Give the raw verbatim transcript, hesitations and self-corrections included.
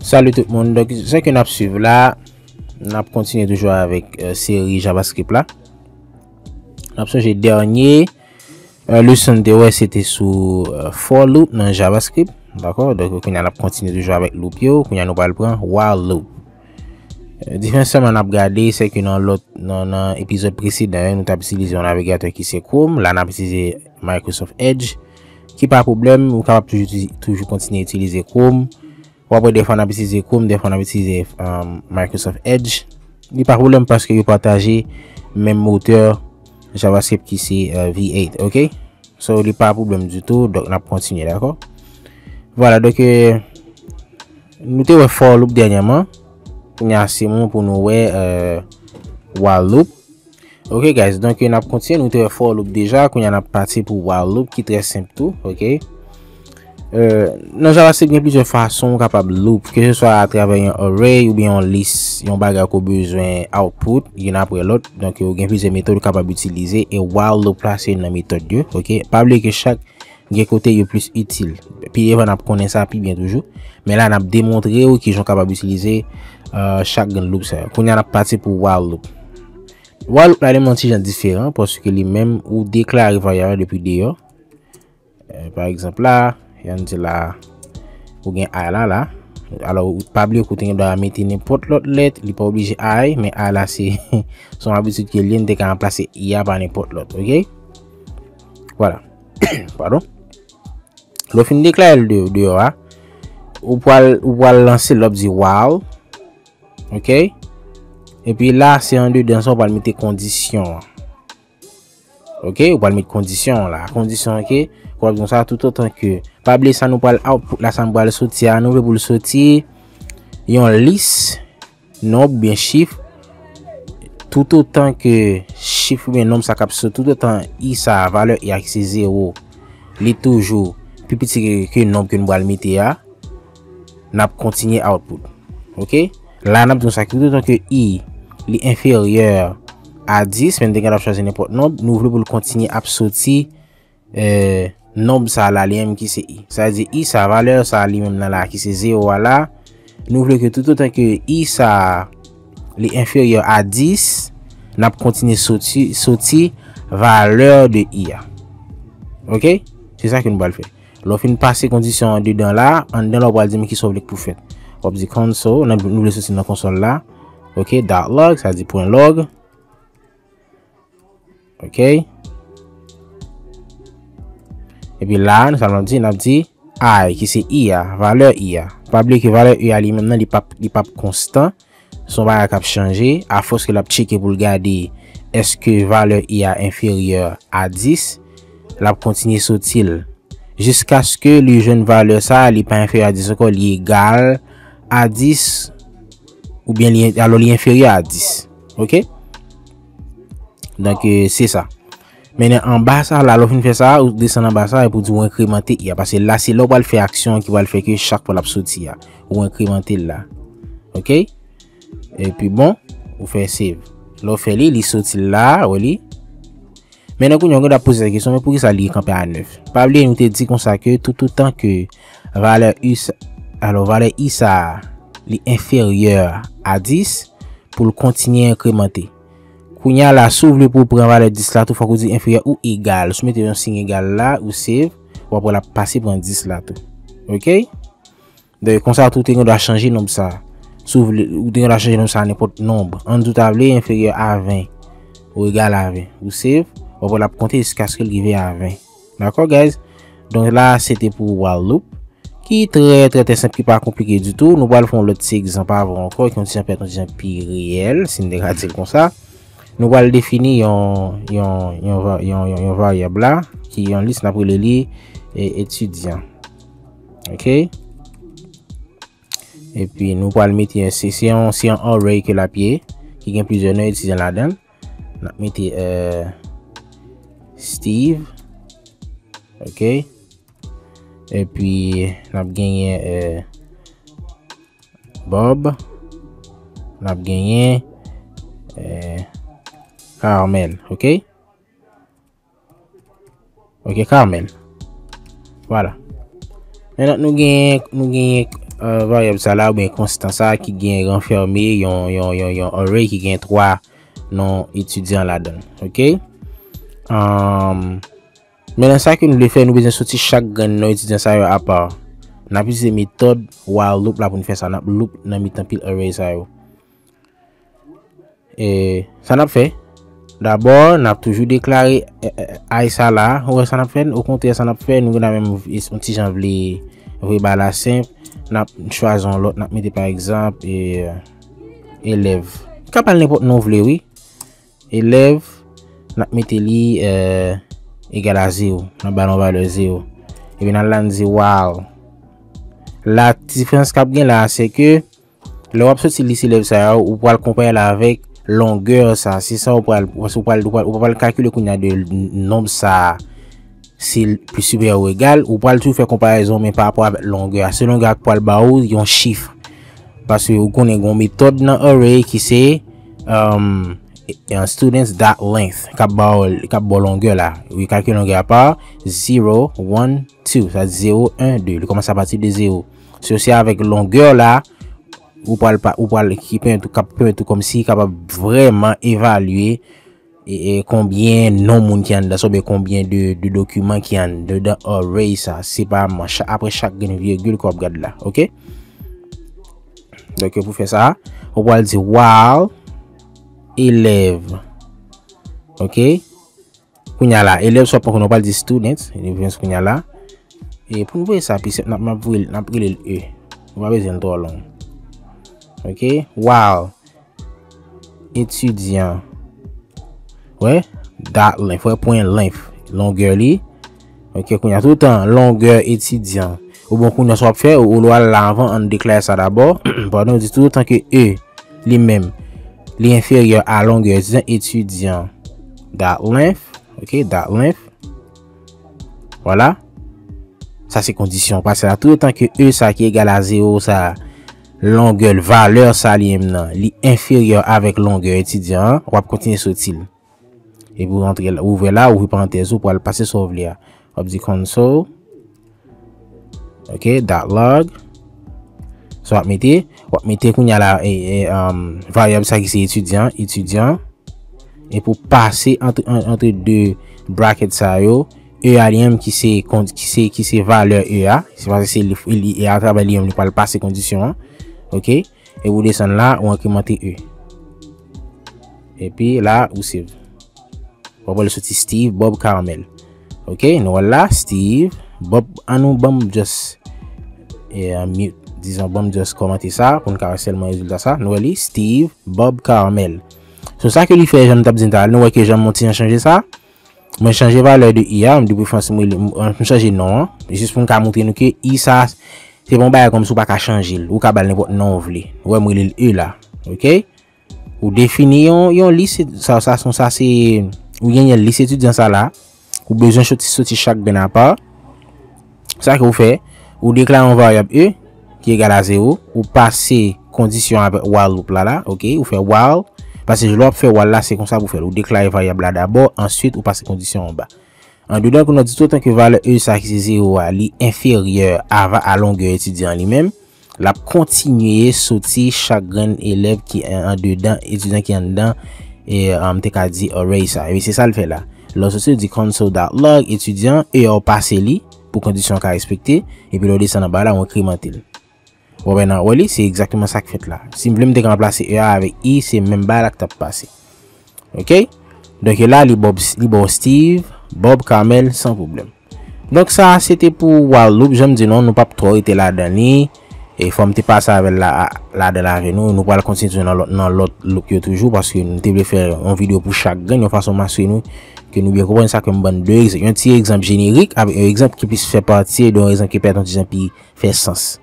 Salut tout moun. Donk, sa ke n ap swiv la, n ap kontinye toujou avèk, euh, seri JavaScript la. N ap sonje dènye, euh, leson n te wè, se te sou, euh, for loop nan JavaScript. Dakò? Donk, kounye a n ap kontinye toujou avèk loop yo. Kounye a nou pral pran while loop. Euh, diferans sèlman n ap gade, se ke nan lòt, nan, nan epizòd presedan yo, nou t ap itilize yon navigatè ki se Chrome. La, n ap itilize Microsoft Edge, ki pa pwoblèm, ou kapab toujou, toujou kontinye itilize Chrome. W ap wè dèfwa n ap itilize Chrome, dèfwa n ap itilize, um, Microsoft Edge. Li pa pwoblèm paske yo pataje menm motè JavaScript ki se, euh, V eight, ok? So, li pa pwoblèm ditou, donk n ap kontinye, dakò? Vwala, donk, euh, nou te wè for loop dènyèman. Kounye a, se moman pou nou wè, euh, while loop. Ok, guys, donk, n ap kontinye, nou te wè for loop deja, kounye a n ap pati pou while loop, ki trè senp tou, ok? Euh, nan JavaScript, gen plizyè fason ou kapab loop, ke se swa atravè yon array oubyen yon lis, yon bagay ke w bezwen output, youn apre lòt. Donk, ou gen plizyè metòd ou kapab itilize, e while loop la, se youn nan metòd yo, ok? Pa bliye ke chak gen kote yo plis itil. Pi devan, n ap konnen sa pi byen toujou. Men la, n ap demontre w kijan w kapab itilize, euh, chak grenn loop sa yo. Kounye a, n ap pati pou while loop. While loop la, li menm yon ti jan diferan, paske li menm, ou deklare varyab la depi deyò. Euh, pa egzanp la, ann di la, ou gen I la, la. Alò, ou pa bliye ke w te gen dwa mete nenpòt lòt lèt, li pa oblije I, men I la se, se yon abitid ke l ye, n te ka ranplase I a pa nenpòt lòt, ok? Vwala. Padon. Lè w fin deklare l de-, deyò a, ou pral, ou pral lanse l, w ap di while, ok? Epi la, se andedan sa, ou pral mete kondisyon an. Ok, ou pral met kondisyon an la. Kondisyon an ke, w ap di konsa, toutotan ke, pa bliye sa nou pral output la, sa nou pral soti a, nou vle pou l soti yon lis nonb oubyen chif, toutotan ke chif oubyen nonb sa k ap soti, toutotan I sa, valè I a ki se zewo, li toujou pi piti ke, ke nonb ke nou pral mete a, n ap kontinye output. Ok? La, n ap di konsa ke toutotan ke I li enferyè a dis, men n te gen dwa chwazi nenpòt nonb, nou vle pou l kontinye ap soti, eh, nonb sa la li menm ki se I. Sa vle di I sa, valè sa li menm nan la ki se zewo a la, nou vle ke toutotan ke I sa li enferyè a dis, n ap kontinye soti, soti valè de I a. Ok? Se sa ke nou pral fè. Lè w fin pase kondisyon an dedan la, anndan la, w pral di m kisa w vle k pou fèt. W ap di console, nan, nou vle soti nan konsòl la. Ok, dot log, sa di pwen log. Ok. Epi la, nou sa di, n ap di I, ki se I a, valè I a. Pa bliye ke valè I a li menm nan, li p ap, li p ap konstan. Se yon bagay k ap chanje, afòs ke l ap tcheke pou l gade èske valè I a enferyè a dis, l ap kontinye soti l. Jiskaske li jwenn valè sa a, li pa enferyè a dis ankò, li egal a dis, oubyen li, alò li enferyè a dis. Ok? Donk, eh, se sa. Men anba sa la, lè w fin fè sa, ou desann anba sa, epi w di w enkremante I a. Paske la, se lè w pral fè aksyon an ki pral fè ke chak fwa l ap soti a, ou enkremante l la. Ok? Epi bon, ou fè save. Lè w fè li, li soti la, wè li. Men nan kounye a, w gen dwa poze sa kesyon, men poukisa li kanpe a nèf? Pa bliye, nou te di konsa ke toutotan ke valè I sa, alò, valè I sa a, li enferyè a dis, pou l kontinye enkremante. Kounye a la, si w vle pou w pran valè dis la tou, fòk ou di enferyè ou egal. Si w mete yon siy egal la, ou save, w ap wè l ap pase pran dis la tou. Ok? Donk, konsa tou, ou te gen dwa chanje nonb sa. Si w vle, ou te gen dwa chanje nonb sa a nenpòt nonb. Ann di w ta vle enferyè a ven, ou egal a ven. Ou save, w ap wè l ap konte jiskaske l rive a ven. Dakò, guys? Donk la, se te pou while loop. Ki trè, trè, trè senp, ki pa konplike ditou. Nou pral fè yon lòt ti egzanp avan ankò, ki yon ti jan pèt, yon ti jan pi reyèl, si n te ka di l konsa. Nou pral defini yon, yon, yon va-, yon, yon, yon varyab la, ki yon lis, n ap rele li, e, etidyan. Ok? Epi nou pral mete, se, se yon, se yon array ke l ap ye, ki gen plizyè non etidyan ladan l. N ap mete, eh, Steve. Ok. Epi, n ap genyen, eh, Bob. N ap genyen, eh, Carmel. Ok. Ok, Carmel. Vwala. Mentnan, nou genyen, nou genyen uh, varyab sa la, oubyen konstan sa ki gen ranfème yon, yon, yon, yon array ki gen twa non etidyan ladan l. Ok? Um, men nan sa ke nou vle fè, nou bezwen soti chak grenn non etidyan sa yo apa. N ap itilize metòd while loop la pou n fè sa. N ap loop nan mitan pil array sa yo. E sa n ap fè, dabò, n ap toujou deklare, e, e, I sa la. Ou wè sa n ap fè? Okontrè, sa n ap fè, nou gen menm yon ti jan vle, vle ba la senp. N ap chwazi yon lòt, n ap mete pa egzanp, e, elèv. Ka pral nenpòt non w vle, wi. Elèv, n ap mete li, e, egal a zewo. N ap ba l yon valè zewo. Epi n al la, n di while. La, diferans k ap gen la, se ke lè w ap soti lis elèv sa yo, ou pral konpare l avèk longè sa. Se sa ou pral, ou pral, ou pral, ou pral kalkile kounye a de nonb sa, si l pi siperyè ou egal, ou pral toujou fè konparezon, men pa rapò avèk longè a. Se longè a k pral ba ou yon chif. Paske ou konnen gen yon metòd nan array ki se, um, students dot length, k ap ba w, k ap ba w longè la. Ou kalkile longè a pa zero, one, two. Sa di zewo, en, de. Li kòmanse apati de zewo. So, se avèk longè la, ou pral pa, ou pral ki pèmèt ou, k ap pèmèt ou kòmsi kapab vrèman evalye e, e konbyen non moun ki anndan sa, oubyen konbyen de, de dokiman ki anndan array sa. Se pa man, cha-, apre chak grenn virgil ke w ap gad la, ok? Donk, pou fè sa, ou pral di while elèv. Ok? Kounye a la, elèv sa w ap pran kounye a, ou pral di student, elèv kounye a la. E pou n voye sa pi senp, n ap, n ap voye, n ap rele l E. Nou pa bezwen l twò long. Ok? While etidyan. Wè? Dot length. Wè pwen length. Longè li. Ok, kounye a, toutan longè etidyan. Ou bon, kounye a, sa w ap fè, ou, ou al la anvan, ann deklare sa dabò. Padon, ou di toutan ke E, li menm, li enferyè a longè etidyan, etidyan dot length. Ok, dot length. Vwala. Sa se kondisyon pase la. Toutan ke E sa ki egal a zewo sa, longè, valè sa li menm nan, li enferyè avèk longè etidyan an, w ap kontinye soti l. Epi w rantre la, ouvè la, ouvri parantèz ou pou al pase sa w vle a. W ap di console. Ok, dot log. Sa w ap mete, w ap mete kounye a la, e, e, um, varyab sa ki se etidyan, etidyan. E pou pase antre, an-, antre de bracket sa yo, E a li menm ki se kon-, ki se, ki se valè E a. Se paske se li, li, e atravè li menm li pral pase kondisyon an. Ok? E pou desann la, ou enkremante E. Epi la, ou save. W ap wè l soti Steve Bob Carmel. Ok, nou wè l la, Steve Bob, an nou ban m just, e, unmute, dizon, ban m just kòmante sa, pou n ka wè sèlman rezilta sa. Nou wè li, Steve Bob Carmel. So, sa ke li fè, jan m t ap di n talè, nou wè ke jan m yon ti jan chanje sa. Mwen chanje valè de I a, m di preferans m rele, m, m chanje non an, jis pou m ka montre nou ke I sa, se pa yon bagay kòmsi ou pa ka chanje l, ou ka ba l nenpòt non ou vle. Ou wè m rele l E la, ok? Ou defini yon, yon lis, sa, sa, sa, sa se, ou genyen lis etidyan sa la, ou bezwen soti, soti chak grenn apa. Sa ke ou fè, ou deklare yon varyab E ki egal a zewo, ou pase kondisyon avèk while loop la la, ok, ou fè while, paske lè w ap fè while la, se konsa pou fè l. Ou deklare varyab la dabò, answit ou pase kondisyon anba. Andedan, kounye a, di toutan ke valè E sa ki se zewo a, li enferyè a, a longè etidyan li menm, l ap kontinye soti chak grenn elèv ki an, andedan, etidyan ki anndan, e, m te ka di array sa. Epi se sa l fè la. Lè w soti, w di console dot log, etidyan, E a w pase li, pou kondisyon an ka respekte, epi lè w desann anba la, w enkremante l. W wè nan, wè li, se egzakteman sa k fèt la. Si m vle m te ka ranplase E a avèk I, se menm bagay la k t ap pase. Ok? Donk la, li ba w, li ba w Steve, Bob, Carmel, san pwoblèm. Donk sa, se te pou while loop, jan m di nou, nou p ap twò rete ladan li. E fò m te pase avè l la, ladan l avè nou. Nou pral kontinye nan lòt, nan lòt loop yo toujou, paske nou te vle fè yon videyo pou chak grenn, yon fason m asire nou ke nou byen konprann sa ke m ban de egzanp. Yon ti egzanp jenerik, avèk yon egzanp ki plis fè pati, de yon egzanp ki pèt yon ti jan pi fè sans.